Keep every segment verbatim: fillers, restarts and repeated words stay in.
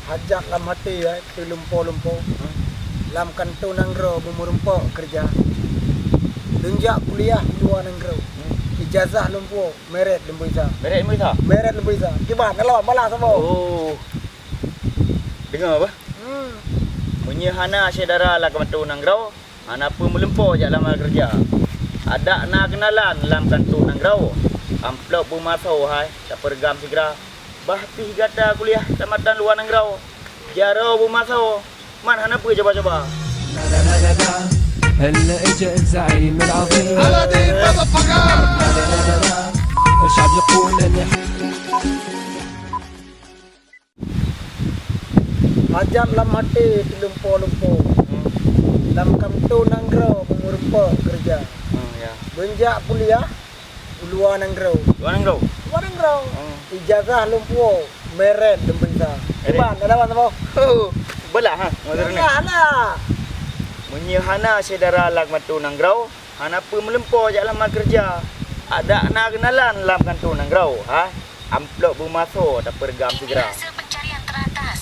Hajat lam até, eh, teulumpo-lumpo. Hmm. Lam kantô nanggroe beumeureumpok keureuja. Lôn jak kuliah u luwa nanggroe. Hmm. Ijazah lôn puwoe, meret lôn beuisa. Meret lôn beuisa? Meret lôn beuisa. Kiban, na lawan balah saboh. Oh. Deungoe bah. Hmm. Meunyoe hana syedara lam kantô nanggroe, hana peue meulumpo jak lamar keureuja. Adak na keunalan lam kantô nanggroe, amplop beumasoe hai tapeureugam sigra. Bah pih gata kuliah tamatan luwa nanggroe, jaroe beumasoe, man hana peue cuba-cuba. هلا اجا الزعيم العظيم. الشعب يقول: أنا. Hajat lam até teulumpo-lumpo. Hmm. Lam kantô nanggroe beumeureumpok keureuja. Hmm, ya. Lôn jak kuliah u luwa nanggroe. Luwa nanggroe? Luwa nanggroe. Hmm. Ijazah lôn puwoe, meret lôn beuisa. Meret. Kiban, na lawan saboh. Oh, balah, ha, maksud ni. Balah lah. Meunyoe hana syedara lam kantô nanggroe, hana peue meulumpo jak lamar keureuja. Adak na keunalan lam kantô nanggroe, ha? Amplop beumasoe tapeureugam sigra. Hasil pencarian teratas.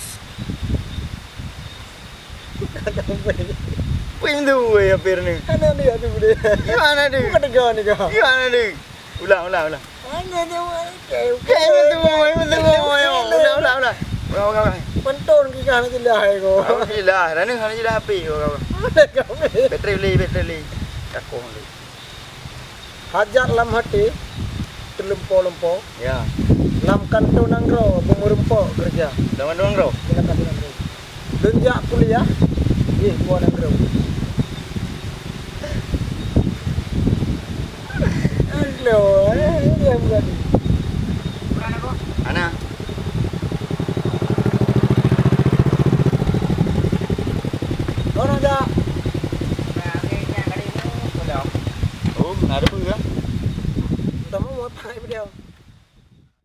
Peue tu, weh, hampir ni? Hana dia tu dia. Gimana dia? Bukan tegang ni kau. Gimana dia? Ulang, ulang, ulang. Hana dia, weh. Kayak itu, weh, itu, weh. Ulang, ulang, ulang. Ulang, ulang, ulang. Pentol kita hana jelas, eh, kau. Hana jelas. Dah ni hana jelas H P kau, kau. Mana kau, weh? Bateri beli, bateri beli. Takut tu. Hajat lam até teulumpo-lumpo. Ya. Lam kantô nanggroe beumeureumpok keureuja. Lam kantô nanggroe? Lam kantô nanggroe. Lôn jak kuliah, jih luwa nanggroe. Aduh, eh, dia bukan. Ana. Orang dah. Oh, ada pun ya. Utama mau pakai video.